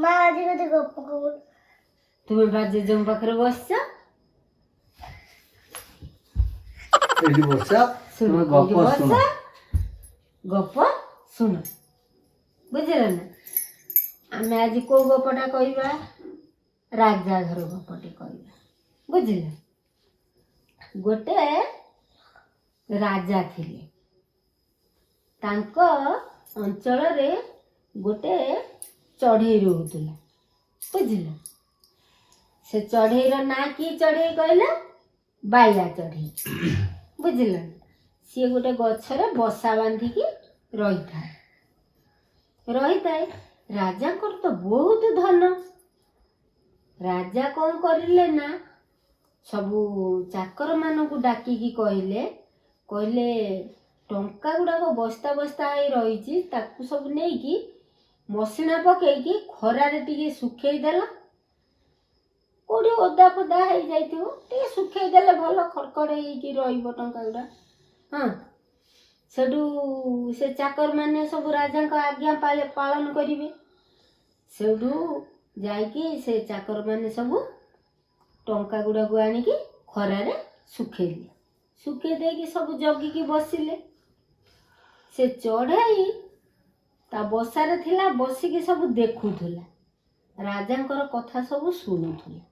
ମା, ଆଜି ଗୋଟେ ଗପ କହୁନୁ। ତୁମେ ବା ଜେଜେଙ୍କ ପାଖରେ ବସିଛ। ଏଇଠି ବସ। ଶୁଣ। ତୁମେ ଗପ ଏଇଠି ବସ। ଶୁଣ। ଗପ ଶୁଣ, ବୁଝିଲ ନା? ଆମେ ଆଜି କୋଉ ଗପଟା କହିବା? ରାଜା ଘର ଗପଟି କହିବା, ବୁଝିଲ? ଗୋଟେ ରାଜା ଥିଲେ। ତାଙ୍କ ଅଞ୍ଚଳରେ ଗୋଟେ ଚଢ଼େଇ ରହୁଥିଲା, ବୁଝିଲ? ସେ ଚଢ଼େଇର ନାଁ କି ଚଢ଼େଇ କହିଲ? ବାଇଆ ଚଢ଼େଇ, ବୁଝିଲ ନା? ସିଏ ଗୋଟେ ଗଛରେ ବସା ବାନ୍ଧିକି ରହିଥାଏ। ରାଜାଙ୍କର ତ ବହୁତ ଧନ। ରାଜା କ'ଣ କରିଲେ ନା, ସବୁ ଚାକରମାନଙ୍କୁ ଡାକିକି କହିଲେ, ଟଙ୍କା ଗୁଡ଼ାକ ବସ୍ତା ବସ୍ତା ହେଇ ରହିଛି, ତାକୁ ସବୁ ନେଇକି ମସିଣା ପକେଇକି ଖରାରେ ଟିକେ ଶୁଖେଇ ଦେଲ। କୋଉଠି ଓଦା ଫୋଦା ହେଇଯାଇଥିବ, ଟିକେ ଶୁଖେଇ ଦେଲେ ଭଲ ଖଡ଼ଖଡ଼ ହେଇକି ରହିବ ଟଙ୍କା ଗୁଡ଼ା। ହଁ, ସେଠୁ ସେ ଚାକରମାନେ ସବୁ ରାଜାଙ୍କ ଆଜ୍ଞା ପାଳନ କରିବେ। ସେଇଠୁ ଯାଇକି ସେ ଚାକରମାନେ ସବୁ ଟଙ୍କା ଗୁଡ଼ାକୁ ଆଣିକି ଖରାରେ ଶୁଖେଇଲେ। ଶୁଖେଇ ଦେଇକି ସବୁ ଜଗିକି ବସିଲେ। ସେ ଚଢ଼େଇ ତା ବସାରେ ଥିଲା, ବସିକି ସବୁ ଦେଖୁଥିଲା, ରାଜାଙ୍କର କଥା ସବୁ ଶୁଣୁଥିଲା।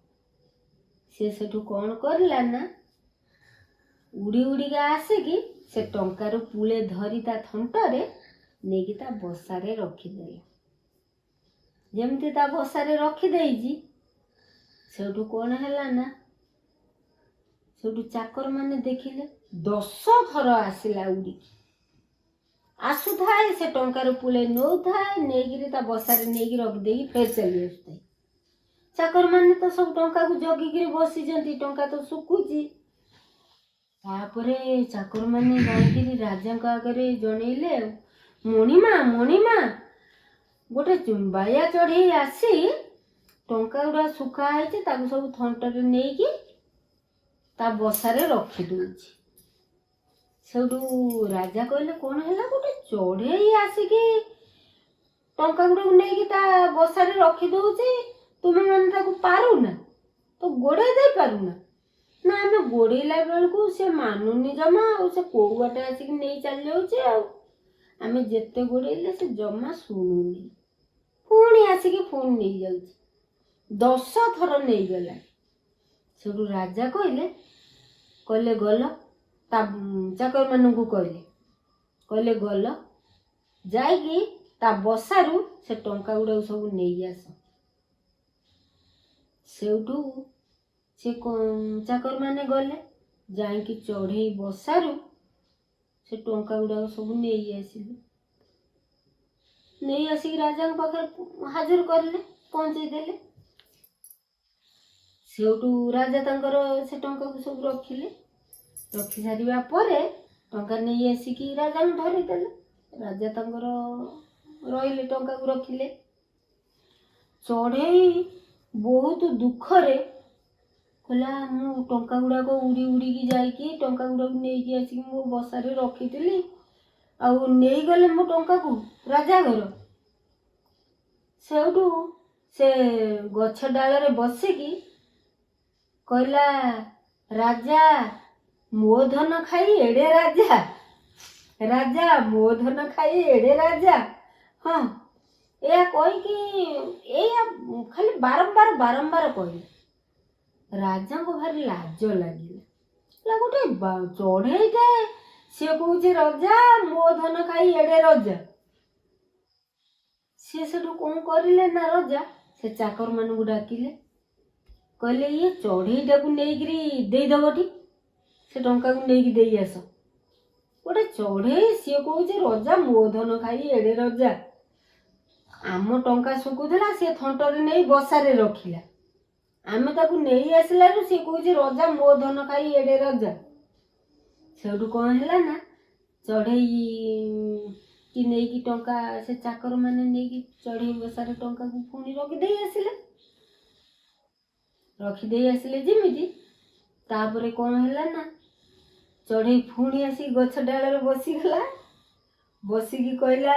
ସେ ସେଠୁ କ'ଣ କରିଲା ନା, ଉଡ଼ି ଉଡ଼ିକା ଆସିକି ସେ ଟଙ୍କାରୁ ପୁଳେ ଧରି ତା ଥଣ୍ଟରେ ନେଇକି ତା ବସାରେ ରଖିଦେଲା। ଯେମିତି ତା ବସାରେ ରଖିଦେଇଛି, ସେଇଠୁ କ'ଣ ହେଲା ନା, ସେଇଠୁ ଚାକରମାନେ ଦେଖିଲେ, 10 ଥର ଆସିଲା ଉଡ଼ିକି। ଆସୁଥାଏ, ସେ ଟଙ୍କାରୁ ପୁଳେ ନଉଥାଏ, ନେଇକିରି ତା ବସାରେ ନେଇକି ରଖିଦେଇକି ଫେର ଚାଲି ଆସୁଥାଏ। ଚାକରମାନେ ତ ସବୁ ଟଙ୍କାକୁ ଜଗିକିରି ବସିଛନ୍ତି, ଟଙ୍କା ତ ଶୁଖୁଛି। ତାପରେ ଚାକରମାନେ ଯାଇକିରି ରାଜାଙ୍କ ଆଗରେ ଜଣେଇଲେ ଆଉ, ମଣିମା, ମଣିମା, ଗୋଟେ ବାୟା ଚଢ଼େଇ ଆସି ଟଙ୍କା ଗୁଡ଼ା ଶୁଖା ହେଇଛି, ତାକୁ ସବୁ ଥଣ୍ଟରେ ନେଇକି ତା ବସାରେ ରଖିଦେଉଛି। ସେଇଠୁ ରାଜା କହିଲେ, କ'ଣ ହେଲା? ଗୋଟେ ଚଢ଼େଇ ଆସିକି ଟଙ୍କା ଗୁଡ଼ାକୁ ନେଇକି ତା ବସାରେ ରଖିଦେଉଛି, ତୁମେମାନେ ତାକୁ ପାରୁନା ତ ଗୋଡ଼େଇ ଦେଇପାରୁନା ନା? ଆମେ ଗୋଡ଼େଇଲା ବେଳକୁ ସେ ମାନୁନି ଜମା, ଆଉ ସେ କୋଉ ବାଟେ ଆସିକି ନେଇ ଚାଲି ଯାଉଛି। ଆଉ ଆମେ ଯେତେ ଗୋଡ଼େଇଲେ ସେ ଜମା ଶୁଣୁନି, ପୁଣି ଆସିକି ପୁଣି ନେଇଯାଉଛି। 10 ଥର ନେଇଗଲା। ସେଠୁ ରାଜା କହିଲେ, ଗଲ, ତା ଚାକରମାନଙ୍କୁ କହିଲେ, ଗଲ, ଯାଇକି ତା ବସାରୁ ସେ ଟଙ୍କା ଗୁଡ଼ାକୁ ସବୁ ନେଇ ଆସ। ସେଇଠୁ ସେ ଚାକରମାନେ ଗଲେ, ଯାଇକି ଚଢ଼େଇ ବସାରୁ ସେ ଟଙ୍କା ଗୁଡ଼ାକ ସବୁ ନେଇ ଆସିଲେ। ନେଇ ଆସିକି ରାଜାଙ୍କ ପାଖରେ ହାଜର କରିଲେ, ପହଞ୍ଚେଇ ଦେଲେ। ସେଇଠୁ ରାଜା ତାଙ୍କର ସେ ଟଙ୍କାକୁ ସବୁ ରଖିଲେ। ରଖି ସାରିବା ପରେ ଟଙ୍କା ନେଇ ଆସିକି ରାଜାଙ୍କୁ ଧରେଇଦେଲେ। ରାଜା ତାଙ୍କର ରହିଲେ, ଟଙ୍କାକୁ ରଖିଲେ। ଚଢ଼େଇ ବହୁତ ଦୁଃଖରେ କହିଲା, ମୁଁ ଟଙ୍କା ଗୁଡ଼ାକ ଉଡ଼ି ଉଡ଼ିକି ଯାଇକି ଟଙ୍କା ଗୁଡ଼ାକୁ ନେଇକି ଆସିକି ମୋ ବସାରେ ରଖିଥିଲି, ଆଉ ନେଇଗଲେ ମୋ ଟଙ୍କାକୁ ରାଜା ଘର। ସେଇଠୁ ସେ ଗଛ ଡାଳରେ ବସିକି କହିଲା, ରାଜା ମୋ ଧନ ଖାଇ ଏଡ଼େ ରାଜା, ରାଜା ମୋ ଧନ ଖାଇ ଏଡ଼େ ରାଜା। ହଁ, ଏହା କହିକି, ଏଇଆ ଖାଲି ବାରମ୍ବାର ବାରମ୍ବାର କହିଲେ। ରାଜାଙ୍କୁ ଭାରି ଲାଜ ଲାଗିଲା। କହିଲା, ଗୋଟେ ଚଢ଼େଇଟେ, ସିଏ କହୁଛି ରଜା ମୋ ଧନ ଖାଇ ଏଡ଼େ ରଜା। ସିଏ ସେଠୁ କ'ଣ କରିଲେ ନା, ରଜା ସେ ଚାକରମାନଙ୍କୁ ଡାକିଲେ। କହିଲେ, ଇଏ ଚଢ଼େଇଟାକୁ ନେଇକିରି ଦେଇଦବଟି, ସେ ଟଙ୍କାକୁ ନେଇକି ଦେଇ ଆସ। ଗୋଟେ ଚଢ଼େଇ, ସିଏ କହୁଛି ରଜା ମୋ ଧନ ଖାଇ ଏଡ଼େ ରଜା। ଆମ ଟଙ୍କା ଶୁଖୁଥିଲା, ସିଏ ଥଣ୍ଟରେ ନେଇ ବସାରେ ରଖିଲା। ଆମେ ତାକୁ ନେଇ ଆସିଲାରୁ ସିଏ କହୁଛି ରଜା ମୋ ଧନ ଖାଇ ଏଡ଼େ ରଜା। ସେଇଠୁ କ'ଣ ହେଲା ନା, ଚଢ଼େଇ କି ନେଇକି ଟଙ୍କା ସେ ଚାକରମାନେ ନେଇକି ଚଢ଼େଇ ବସାରେ ଟଙ୍କାକୁ ପୁଣି ରଖିଦେଇ ଆସିଲେ। ରଖିଦେଇ ଆସିଲେ ଯେମିତି, ତାପରେ କ'ଣ ହେଲା ନା, ଚଢ଼େଇ ପୁଣି ଆସିକି ଗଛ ଡାଳରେ ବସିଗଲା। ବସିକି କହିଲା,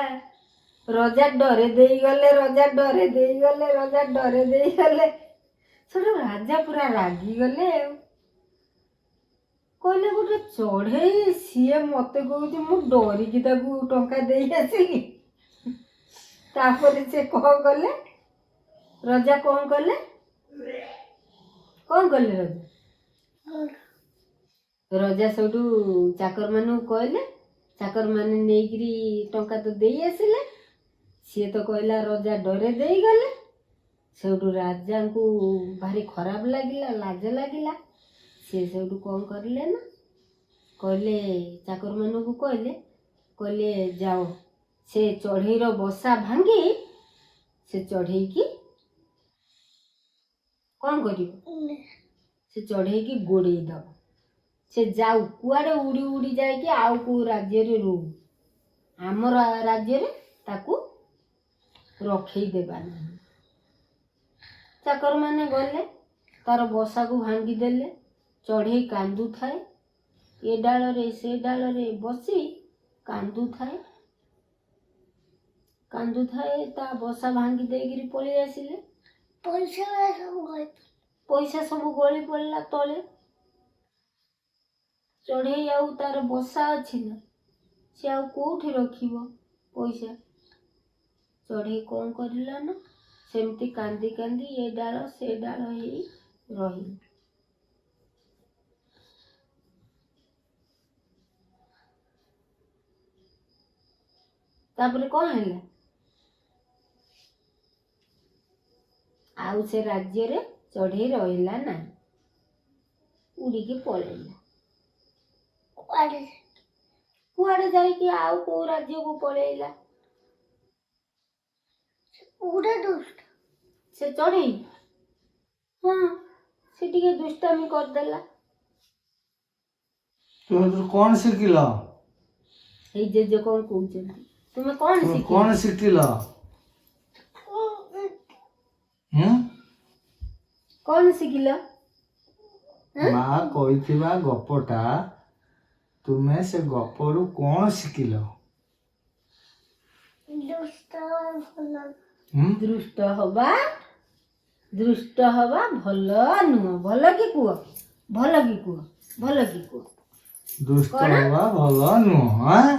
ରଜା ଡରେ ଦେଇଗଲେ, ରଜା ଡରେ ଦେଇଗଲେ, ରଜା ଡରେ ଦେଇଗଲେ। ସେଠୁ ରାଜା ପୁରା ରାଗିଗଲେ ଆଉ କହିଲେ, ଗୋଟେ ଚଢ଼େଇ ସିଏ ମତେ କହୁଛି, ମୁଁ ଡରିକି ତାକୁ ଟଙ୍କା ଦେଇ ଆସିଲି। ତାପରେ ସେ କ'ଣ କଲେ? ରଜା କ'ଣ କଲେ? କ'ଣ କଲେ ରଜା? ରଜା ସେଇଠୁ ଚାକରମାନଙ୍କୁ କହିଲେ। ଚାକରମାନେ ନେଇକିରି ଟଙ୍କା ତ ଦେଇ ଆସିଲେ। ସିଏ ତ କହିଲା ରଜା ଡରେ ଦେଇଗଲେ। ସେଇଠୁ ରାଜାଙ୍କୁ ଭାରି ଖରାପ ଲାଗିଲା, ଲାଜ ଲାଗିଲା। ସିଏ ସେଇଠୁ କ'ଣ କରିଲେ ନା କହିଲେ, ଚାକରମାନଙ୍କୁ କହିଲେ, କହିଲେ ଯାଅ, ସେ ଚଢ଼େଇର ବସା ଭାଙ୍ଗି ସେ ଚଢ଼େଇକି କ'ଣ କରିବ? ସେ ଚଢ଼େଇକି ଗୋଡ଼େଇ ଦବ। ସେ ଯାଉ କୁଆଡ଼େ, ଉଡ଼ି ଉଡ଼ି ଯାଇକି ଆଉ କେଉଁ ରାଜ୍ୟରେ ରହୁ। ଆମ ରାଜ୍ୟରେ ତାକୁ ରଖେଇ ଦେବା ନାହିଁ। ଚାକରମାନେ ଗଲେ, ତାର ବସାକୁ ଭାଙ୍ଗିଦେଲେ। ଚଢ଼େଇ କାନ୍ଦୁଥାଏ, ଏ ଡାଳରେ ସେ ଡାଳରେ ବସି କାନ୍ଦୁଥାଏ, କାନ୍ଦୁଥାଏ। ତା ବସା ଭାଙ୍ଗି ଦେଇକିରି ପଳେଇ ଆସିଲେ। ପଇସା ସବୁ ଗଳି ପଇସା ସବୁ ଗଳି ପଡ଼ିଲା ତଳେ। ଚଢ଼େଇ ଆଉ ତାର ବସା ଅଛି ନା? ସେ ଆଉ କୋଉଠି ରଖିବ ପଇସା? ଚଢ଼େଇ କ'ଣ କରିଲା ନା ସେମିତି କାନ୍ଦି କାନ୍ଦି ଏ ଡାଳ ସେ ଡାଳ ହେଇ ରହିଲା। ତାପରେ କ'ଣ ହେଲା? ଆଉ ସେ ରାଜ୍ୟରେ ଚଢ଼େଇ ରହିଲା ନାହିଁ, ଉଡ଼ିକି ପଳେଇଲା। କୁଆଡ଼େ? କୁଆଡ଼େ ଯାଇକି ଆଉ କୋଉ ରାଜ୍ୟକୁ ପଳେଇଲା। ପୁରା ଦୁଷ୍ଟ। ସେ ଚଢ଼େଇ, ହଁ, ସେ ଟିକେ ଦୁଷ୍ଟାମି କରିଦେଲା। ତୁମେ ଏଥିରୁ କ'ଣ ଶିଖିଲ? ଏଇ ଜେଜେ କ'ଣ କହୁଛନ୍ତି? ତୁମେ କ'ଣ ତୁମେ ଶିଖିଲ? କ'ଣ ଶିଖିଲ? ହୁଁ? କ'ଣ ଶିଖିଲ? ମା କହିଥିବା ଗପଟା, ତୁମେ ସେ ଗପରୁ କ'ଣ ଶିଖିଲ? ଦୁଷ୍ଟ ଭଲ। ହୁଁ? ଦୁଷ୍ଟ ହବା ଭଲ ନୁହଁ। ଭଲ କି କୁହ, ଭଲ କି କୁହ, ଭଲ କି କୁହ। ଦୁଷ୍ଟ କଣ? ହବା ଭଲ ନୁହଁ ଆଁ?